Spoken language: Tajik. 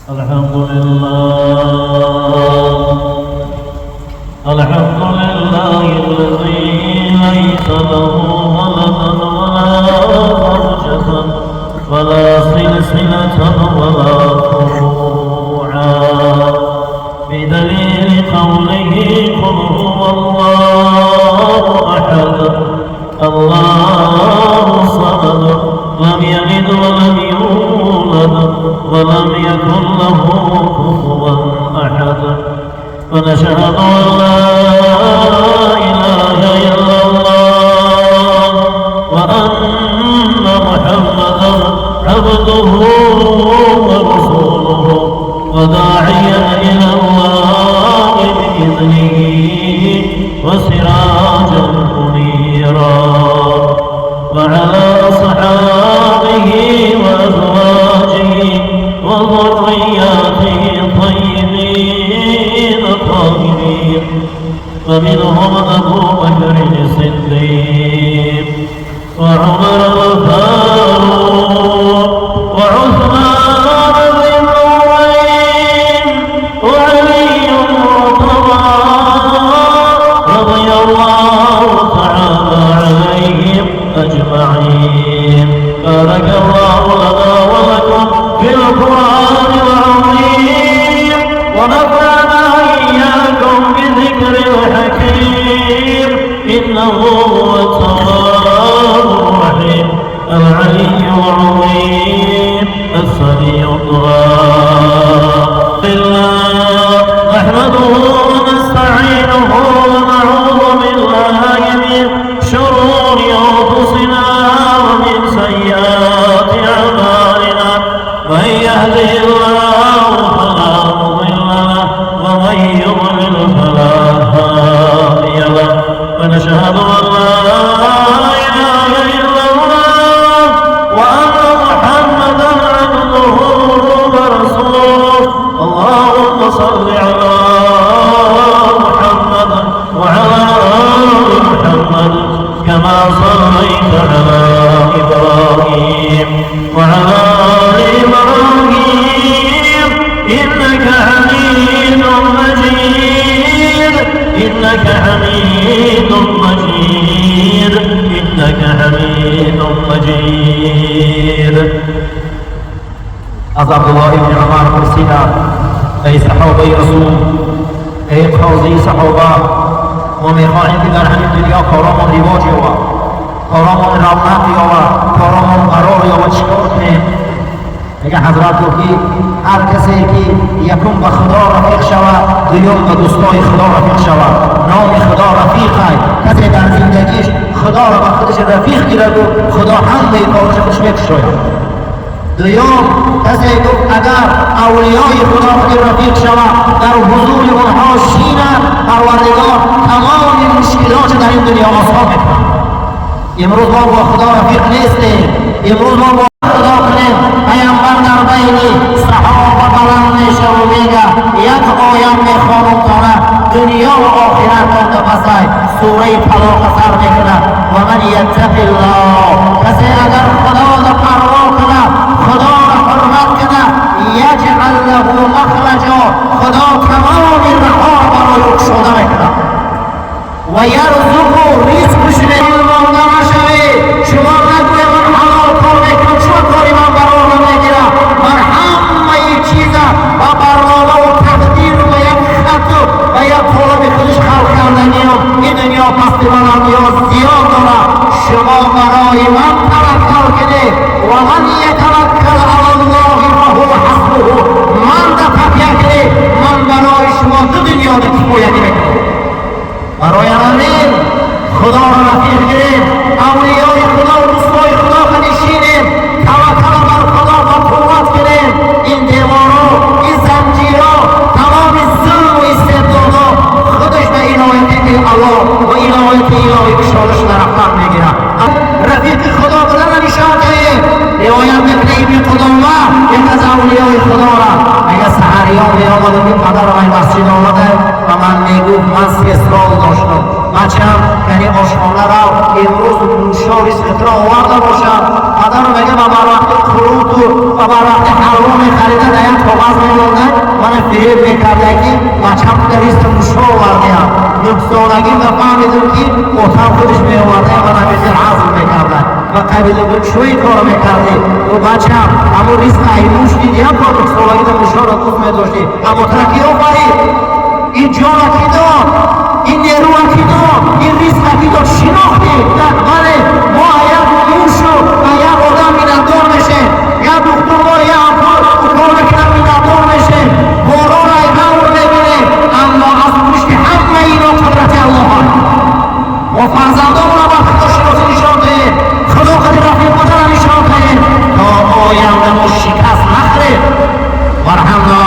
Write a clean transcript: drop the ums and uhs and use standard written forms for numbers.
الحمد لله، الحمد لله الذي ليس له ولد ولا زوجة ولا سلسلة ولا فروعا، بدليل قوله: قل هو الله أحد، الله الصمد، لم يلد ولم يولد ولم يكن له كفوا أحد. ونشهد أن لا إله إلا الله وأن محمدا عبده ورسوله، وداعيا إلى الله بإذنه وسراجا منيرا، وعلى أصحابه وأزواجه وذرياته الطيبين الطاهرين، ومنهم أبو بكر الصديق وعمر الفاروق وعثمان ذي النورين وعلي المرتضى، رضي الله تعالى عليهم أجمعين. بارك الله لنا ولكم في القرآن العظيم، ونفعنا إياكم بذكر الحكيم، إنه هو التواب الرحيم العلي العظيم السميع الدعاء. بالله نحمده ونستعينه ونعوذ بالله من شرور أنفسنا ومن سيئات أعمالنا. من يهده الله فلا مضل له، ومن يضلل فلا هادي له. ونشهد أن لا إله إلا الله وأن محمدا عبده ورسوله. اللهم صل على محمد وعلى آل محمد كما صليت على إبراهيم وعلى آل إبراهيم، إنك حميد مجيد، إنك حميد مجيد، إنك حميد مجيد. Аз Абдуллоҳ ибни Умар пурсиданд: эй саҳобаи Расул, эй қозии саҳоба, мо мехоҳем, ки дар ҳамин дунё коромон ривоҷ ёбад, коромон равнақ ёбад, коромон қарор ёбад, чӣ кор кунем? Мега, ҳазрат гуфт, ки ҳар касе ки якум ба Худо рафиқ шавад, дуюм ба дӯстои Худо рафиқ шавад. Номи Худо рафиқай. Касе дар зиндагиш Худоро ба худаш рафиқ гираду, Худо ҳамаи кораш худаш мекушояд. Дуюм, касе гуфт, агар авлиёи Худо худи рафиқ шавад, дар ҳузури онҳо шинад, Парвардигор тамоми мушкилотро дар ин дунё осон мекунад. Имрӯз мо бо Худо рафиқ нестем. Имрӯз мо бо Худо кунем. Пайғамбар дар байни саҳоба баланд мешаву мега: як оят мехонум, тона дунё ва охират тонда пасай. Сураи Талоқа сар мекунад: ва ман яттақиллоҳ, касе агар Худоро парво кунад, Худоро ҳурмат кунад, яҷъал лаҳу махраҷо, Худо тамоми раҳоро барои ӯ кушода мекунад, ва ярзуқу, ризқш монда нашавед. Шумо нагӯед: ман ҳалол кор мекунам, чун кори ман барор намегирад. Ман ҳамаи чиза ба барномаву тақдиру ба як хату ба як қолаби худиш халқ карданиём. Ин дунё пасти манам ниёз зиёд дорад. Шумо барои ман таваккал кунед. Ва ман ятаваккал алаллоҳи фаҳува ҳасбуҳу. Ман да такя кунед, ман барои шумо ду дунёда кифоягӣ мекунам. Барои ҳамин Худоро рафиқ гирем, авлиёи Худо, дӯстои Худо нишинем, таваккал бар Худо ва қувват кунем. Ин деворо, ин занҷиро, тамоми зулму истибдодо худаш ба инояти Аллоҳ ва инояти илоҳӣ кушода шуда рафтан мегирад. Рафиқи Худо будана нишон диҳем. Ривоят мекунад Ибни Қудома, як аз авлиёи Худора, мега, саҳариён меомаду, ки падарам ай масҷид омада ва ман мегуфт: ман 3 сол доштам. Бачам, яъне ошхона рав, имрӯз мушо ризқитро оварда бошад. Падару мега, ба барвақти қуруту ва барвақти ҳалво мехарида, дар як коғаз мемонда, мана фиреб мекарда, ки бачам буда ризқи мушо овардиям. 9 солагӣ ва фаҳмидам, ки отам худаш меоварда ва намезир ҳазм мекарда. Ва қабила гуфт: «Чӯ ин корро мекардӣ?» Гу: «Бачам, ҳамун ризқ ай муш дидиам, то 9 солагида мушоро дӯст медоштӣ, аммо тра ки офарид? Ин ҷона ки дод? Ин нерӯа ки дод? Ин ризқа ки дод? Шинохтӣ?» Бале, мо як мушу ва як одам миннатдор мешем, як духтур мо, як ҳамкор кор мекунад, миннатдор мешем, борора ҳавр мебинем, аммо аз пушти ҳамаи ино қудрати Аллоҳ. Мо фарзандонро ба худошиносӣ нишон диҳем, Худо қадри рафиқ будана нишон диҳем, то оянда мо шикаст нахӯрем. Варҳамна.